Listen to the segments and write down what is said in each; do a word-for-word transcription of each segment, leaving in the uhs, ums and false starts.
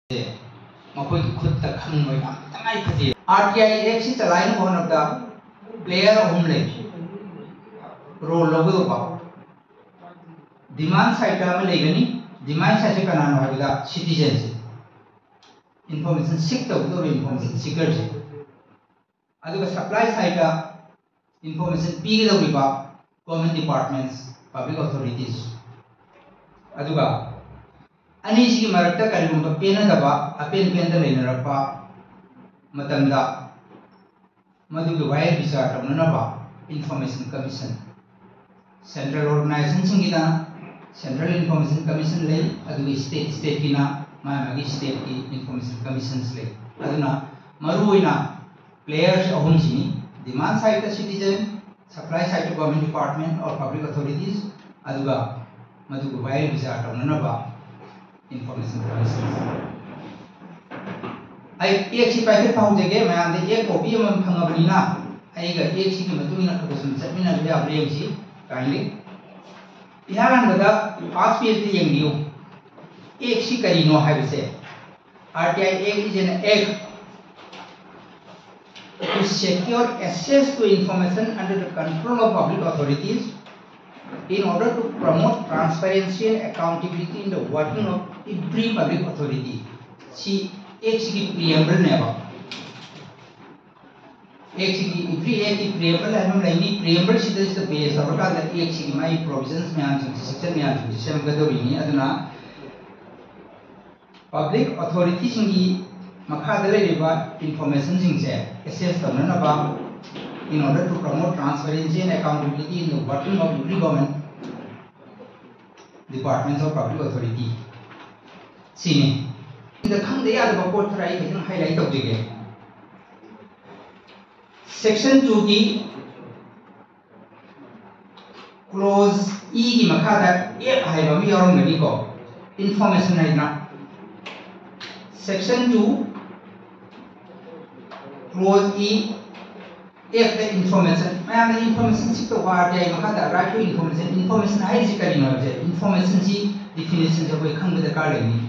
ꯃꯈꯣꯏꯒꯤ ꯈꯨꯠꯇ ꯈꯪꯕ ꯌꯥꯝ ꯇꯉꯥꯏ ꯐꯗꯦ꯫ ꯑꯥꯔ ꯇꯤ ꯑꯥꯏ ꯑꯦꯛꯁꯤ ꯆꯂꯥꯏꯅꯕ ꯍꯣꯠꯅꯕꯗ ꯄ꯭ꯂꯦꯌꯔ ꯑꯍꯨꯝ ꯂꯩ ꯔꯣꯜ ꯂꯧꯒꯗꯧꯕ꯫ ꯗꯤꯃꯥꯟ ꯁꯥꯏꯠꯇ ꯑꯃ ꯂꯩꯒꯅꯤ꯫ ꯗꯤꯃꯥꯟ ꯁꯥꯏꯠꯁꯦ ꯀꯅꯥꯅꯣ ꯍꯥꯏꯕꯗ ꯁꯤꯇꯤꯖꯟꯁꯦ, ꯏꯟꯐꯣꯔꯃꯦꯁꯟ ꯁꯤꯛ ꯇꯧꯒꯗꯧꯔꯤꯕ ꯏꯟꯐꯣꯔꯃꯦꯁꯟ ꯁꯤꯀꯔꯁꯦ꯫ ꯑꯗꯨꯒ ꯁꯄ꯭ꯂꯥꯏ ꯁꯥꯏꯠꯇ ꯏꯟꯐꯣꯔꯃꯦꯁꯟ ꯄꯤꯒꯗꯧꯔꯤꯕ ꯒꯣꯔꯃꯦꯟ ꯗꯤꯄꯥꯔꯠꯃꯦꯟꯠꯁ, ꯄꯕ꯭ꯂꯤꯛ ꯑꯣꯊꯣꯔꯤꯇꯤꯁ꯫ ꯑꯗꯨꯒ ꯑꯅꯤꯁꯤꯒꯤ ꯃꯔꯛꯇ ꯀꯔꯤꯒꯨꯝꯕ ꯄꯦꯟꯅꯗꯕ, ꯑꯄꯦꯟ ꯄꯦꯟꯗ ꯂꯩꯅꯔꯛꯄ ꯃꯇꯝꯗ ꯃꯗꯨꯒꯤ ꯋꯥꯌꯦꯜ ꯕꯤꯆꯥꯔ ꯇꯧꯅꯅꯕ ꯏꯟꯐꯣꯔꯃꯦꯁꯟ ꯀꯃꯤꯁꯟ, ꯁꯦꯟꯇ꯭ꯔꯦꯜ ꯑꯣꯔꯒꯅꯥꯏꯖꯦꯁꯟꯁꯤꯡꯒꯤꯗ ꯁꯦꯟꯇ꯭ꯔꯦꯜ ꯏꯟꯐꯣꯔꯃꯦꯁꯟ ꯀꯃꯤꯁꯟ ꯂꯩ, ꯑꯗꯨꯒ ꯁ꯭ꯇꯦꯠ ꯁ꯭ꯇꯦꯠꯀꯤꯅ ꯃꯥꯒꯤ ꯃꯥꯒꯤ ꯁ꯭ꯇꯦꯠꯀꯤ ꯏꯟꯐꯣꯔꯃꯦꯁꯟ ꯀꯃꯤꯁꯟꯁ ꯂꯩ꯫ ꯑꯗꯨꯅ ꯃꯔꯨꯑꯣꯏꯅ ꯄ꯭ꯂꯦꯌꯔꯁ ꯑꯍꯨꯝꯁꯤꯅꯤ: ꯗꯤꯃꯥꯟ ꯁꯥꯏꯠꯇ ꯁꯤꯇꯤꯖꯟ, ꯁꯄ꯭ꯂꯥꯏ ꯁꯥꯏꯠꯇ government department or public authorities, ꯑꯗꯨꯒ ꯃꯗꯨꯒ ꯋꯥꯌꯦꯜ ꯕꯤꯆꯥꯔ ꯇꯧꯅꯅꯕ ꯏꯟꯐꯣꯔꯃꯦꯁꯟ ꯀꯃꯤꯁꯟ꯫ ꯑꯩ ꯑꯦꯛꯁꯤ ꯄꯥꯏꯈꯠꯄ ꯍꯧꯖꯒꯦ꯫ ꯃꯌꯥꯝꯗ ꯑꯦꯛ ꯀꯣꯄꯤ ꯑꯃꯃꯝ ꯐꯪꯉꯕꯅꯤꯅ ꯑꯩꯒ ꯑꯦꯛꯁꯤꯒꯤ ꯃꯇꯨꯡ ꯏꯟꯅ ꯈꯔ ꯈꯔ ꯁꯨꯝ ꯆꯠꯃꯤꯟꯅꯕ ꯌꯥꯕ꯭ꯔꯥ ꯌꯦꯡꯁꯤ꯫ ꯀꯥꯏꯟꯂꯤ ꯏꯍꯥꯟ ꯍꯥꯟꯕꯗ ꯐꯥꯔꯁ ꯄꯦꯖꯇ ꯌꯦꯡꯕꯤꯌꯨ꯫ ꯑꯦꯛꯁꯤ ꯀꯔꯤꯅꯣ ꯍꯥꯏꯕꯁꯦ꯫ R T I Act is an act to secure access to information under the control of public authorities in order to promote transparency and accountability in the working of every public authority꯫ ꯁꯤ ꯑꯦꯛꯁꯤꯒꯤ ꯄ꯭ꯔꯤꯑꯦꯝꯕꯜꯅꯦꯕ꯫ ꯑꯦꯛꯁꯤꯒꯤ, every act ꯀꯤ preamble ꯍꯥꯏꯕ ꯑꯃ ꯂꯩꯅꯤ꯫ Preamble ꯁꯤꯗꯩꯁꯤꯗ ꯕꯦꯁ ꯇꯧꯔꯀꯥꯟꯗ ꯑꯦꯛꯁꯤꯒꯤ ꯃꯥꯒꯤ ꯄ꯭ꯔꯣꯕꯤꯖꯟꯁ ꯃꯌꯥꯝꯁꯤꯡꯁꯦ, section ꯃꯌꯥꯝꯁꯤꯡꯁꯦ ꯁꯦꯝꯒꯗꯧꯔꯤꯅꯤ꯫ ꯑꯗꯨꯅ ꯄꯕ꯭ꯂꯤꯛ ꯑꯣꯊꯣꯔꯤꯇꯤꯁꯤꯡꯒꯤ ꯃꯈꯥꯗ ꯂꯩꯔꯤꯕ ꯏꯟꯐꯣꯔꯃꯦꯁꯟꯁꯤꯡꯁꯦ ꯑꯦꯛꯁꯦꯁ ꯇꯧꯅꯅꯕ, in order to promote transparency and accountability in the working of every government departments of public authority, ꯁꯤꯅꯤ꯫ ꯁꯤꯗ ꯈꯪꯗ ꯌꯥꯗꯕ ꯄꯣꯠ ꯈꯔ ꯑꯩ ꯈꯤꯇꯪ highlight ꯇꯧꯖꯒꯦ꯫ Section two ꯒꯤ clause E ꯒꯤ ꯃꯈꯥꯗ act ꯍꯥꯏꯕ ꯑꯃ ꯌꯥꯎꯔꯝꯒꯅꯤꯀꯣ, ꯏꯟꯐꯣꯔꯃꯦꯁꯟ ꯍꯥꯏꯗꯅ꯫ Section two clause E, act ꯇ ꯏꯟꯐꯣꯔꯃꯦꯁꯟ, ꯃꯌꯥꯝꯅ ꯏꯟꯐꯣꯔꯃꯦꯁꯟ ꯁꯤꯛ ꯇꯧꯕ, R T I ꯃꯈꯥꯗ right to information, ꯏꯟꯐꯣꯔꯃꯦꯁꯟ ꯍꯥꯏꯔꯤꯁꯤ ꯀꯔꯤꯅꯣ ꯍꯥꯏꯕꯁꯦ, ꯏꯟꯐꯣꯔꯃꯦꯁꯟꯁꯤ definition ꯁꯦ ꯑꯩꯈꯣꯏ ꯈꯪꯕ ꯗꯔꯀꯥꯔ ꯂꯩꯅꯤ꯫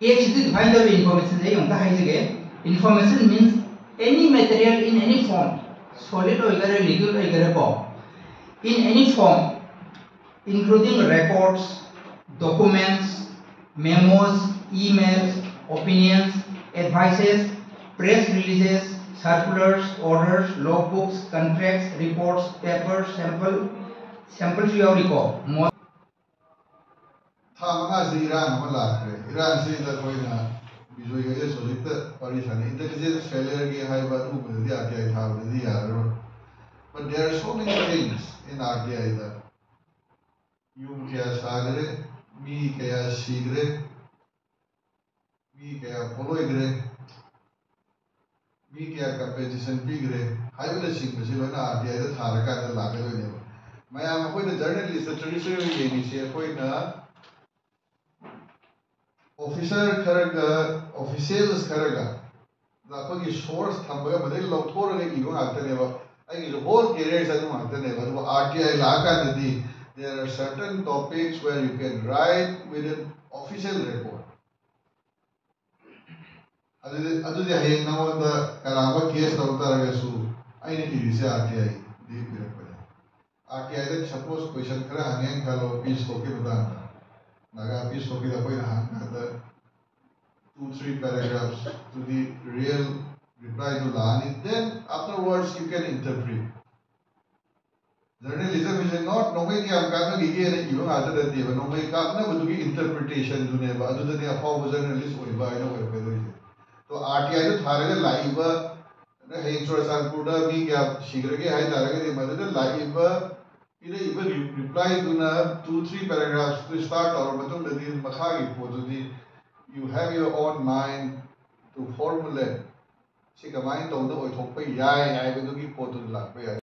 ꯑꯦꯛꯁꯤꯗꯤ ꯗꯤꯐꯥꯏꯟ ꯇꯧꯔꯤꯕ ꯏꯟꯐꯣꯔꯃꯦꯁꯟꯁꯦ ꯑꯩ ꯑꯃꯨꯛꯇ ꯍꯥꯏꯖꯒꯦ꯫ Information means any material in any form, solid ꯑꯣꯏꯒꯦꯔꯥ, liquid ꯑꯣꯏꯒꯦꯔꯥꯀꯣ, in any form, including records, documents, memos, emails, opinions, advices, press releases, circulars, orders, logbooks, contracts, reports, papers, sample, sample ꯁꯨ ꯌꯥꯎꯔꯤꯀꯣ꯫ ꯃꯣ- ꯊꯥ ꯃꯉꯥꯁꯤ ꯏꯔꯥꯡ ꯑꯃ ꯂꯥꯛꯈ꯭ꯔꯦ꯫ ꯏꯔꯥꯡꯁꯤꯗ ꯑꯩꯈꯣꯏꯅ ꯕꯤꯖꯣꯏ ꯍꯣꯏꯒꯁꯨ ꯍꯧꯖꯤꯛꯇ ꯋꯥꯔꯤ ꯁꯥꯟꯅꯩ, ꯏꯟꯇꯦꯂꯤꯖꯦꯟꯁ ꯐꯦꯂꯤꯌꯔꯒꯤ ꯍꯥꯏꯕ ꯑꯗꯨꯒꯨꯝꯕꯗꯨꯗꯤ ꯑꯥꯔ ꯇꯤ ꯑꯥꯏ ꯊꯥꯕꯗꯗꯤ ꯌꯥꯔꯔꯣꯏ꯫ But there are so many things in R T I ꯗ꯫ ꯌꯨꯝ ꯀꯌꯥ ꯁꯥꯈ꯭ꯔꯦ, ꯃꯤ ꯀꯌꯥ ꯁꯤꯈ꯭ꯔꯦ, ꯃꯤ ꯀꯌꯥ ꯄꯣꯠꯂꯣꯏꯈ꯭ꯔꯦ, ꯃꯤ ꯀꯌꯥ ꯀꯝꯄꯦꯟꯁꯦꯁꯟ ꯄꯤꯈ꯭ꯔꯦ ꯍꯥꯏꯕꯅꯆꯤꯡꯕꯁꯤ ꯂꯣꯏꯅ ꯑꯥꯔ ꯇꯤ ꯑꯥꯏꯗ ꯊꯥꯔꯀꯥꯟꯗ ꯂꯥꯛꯀꯗꯣꯏꯅꯦꯕ꯫ ꯃꯌꯥꯝ ꯑꯩꯈꯣꯏꯅ ꯖꯔꯅꯦꯂꯤꯁꯇ ꯇ꯭ꯔꯦꯗꯤꯁꯅꯦꯜ ꯌꯦꯡꯉꯤꯁꯦ ꯑꯩꯈꯣꯏꯅ ꯑꯣꯐꯤꯁꯔ ꯈꯔꯒ, ꯑꯣꯐꯤꯁꯤꯌꯦꯜꯁ ꯈꯔꯒ ꯑꯩꯈꯣꯏꯒꯤ ꯁꯣꯔꯁ ꯊꯝꯕꯒ ꯃꯗꯩ ꯂꯧꯊꯣꯛꯑꯒ ꯏꯕ ꯉꯥꯛꯇꯅꯦꯕ꯫ ꯑꯩꯒꯤꯁꯨ ꯍꯣꯜ ꯀꯦꯔꯤꯌꯔꯁꯦ ꯑꯗꯨ ꯉꯥꯛꯇꯅꯦꯕ꯫ ꯑꯗꯨꯕꯨ ꯑꯥꯔ ꯇꯤ ꯑꯥꯏ ꯂꯥꯛꯑꯀꯥꯟꯗꯗꯤ there are certain topics where you can write with an official record. ꯑꯗꯨꯗꯤ ꯑꯗꯨꯗꯤ ꯍꯌꯦꯡ ꯅꯉꯣꯟꯗ ꯀꯅꯥꯒꯨꯝꯕ ꯀꯦꯁ ꯇꯧ ꯇꯥꯔꯒꯁꯨ ꯑꯩꯅ ꯏꯔꯤꯁꯦ ꯑꯥꯔ ꯇꯤ ꯑꯥꯏꯗꯒꯤ ꯄꯤꯔꯛꯄꯅꯦ꯫ ꯑꯥꯔ ꯇꯤ ꯑꯥꯏꯗ ꯁꯄꯣꯁ ꯀꯣꯏꯁꯟ ꯈꯔ ꯍꯪꯉꯦꯅ ꯈꯜꯂꯣ, ꯄꯤꯁ ꯇꯣꯛꯀꯤ ꯃꯇꯥꯡꯗ꯫ ꯅꯥꯒꯥ ꯄꯤꯁ ꯇꯣꯛꯀꯤꯗ ꯑꯩꯈꯣꯏꯅ ꯍꯪꯀꯥꯟꯗ two three paragraphs to the real reply ꯗꯨ ꯂꯥꯛꯑꯅꯤ꯫ Then afterwards you can interpret. Journalism is not ꯅꯣꯡꯃꯩ ꯀꯌꯥꯝ ꯀꯥꯞꯅꯈꯤꯒꯦꯅ ꯏꯕ ꯉꯥꯛꯇ ꯅꯠꯇꯦꯕ, ꯅꯣꯡꯃꯩ ꯀꯥꯞꯅꯕꯗꯨꯒꯤ ꯏꯟꯇꯔꯄ꯭꯭ꯔꯤꯇꯦꯁꯟꯗꯨꯅꯦꯕ꯫ ꯑꯗꯨꯗꯅꯦ ꯑꯐꯥꯎꯕ ꯖꯔꯅꯦꯂꯤꯁ ꯑꯣꯏꯕ ꯍꯥꯏꯅ ꯑꯣꯏꯔꯛꯀꯗꯣꯏꯁꯦ꯫ ꯇꯣ ꯑꯥꯔ ꯇꯤ ꯑꯥꯏꯗ ꯊꯥꯔꯒ ꯂꯥꯛꯏꯕ, ꯍꯌꯦꯡ ꯆꯨꯔꯆꯥꯟꯄꯨꯔꯗ ꯃꯤ ꯀꯌꯥ ꯁꯤꯈ꯭ꯔꯒꯦ ꯍꯥꯏ ꯇꯥꯔꯒꯗꯤ ꯃꯗꯨꯗ ꯂꯥꯛꯏꯕ ꯄꯤꯔꯛꯏꯕ ꯔꯤ-, ꯔꯤꯄ꯭ꯂꯥꯏꯗꯨꯅ two three ꯄꯦꯔꯥꯒ꯭ꯔꯥꯐꯇꯨ ꯁ꯭ꯇꯥꯔꯠ ꯇꯧꯔ ꯃꯇꯨꯡꯗꯗꯤ ꯃꯈꯥꯒꯤ ꯄꯣꯠꯇꯨꯗꯤ you have your own mind to formulate꯫ ꯁꯤ ꯀꯃꯥꯏꯅ ꯇꯧꯗꯅ ꯑꯣꯏꯊꯣꯛꯄ ꯌꯥꯏ ꯍꯥꯏꯕꯗꯨꯒꯤ ꯄꯣꯠꯇꯨꯗ ꯂꯥꯛꯄ ꯌꯥꯏ꯫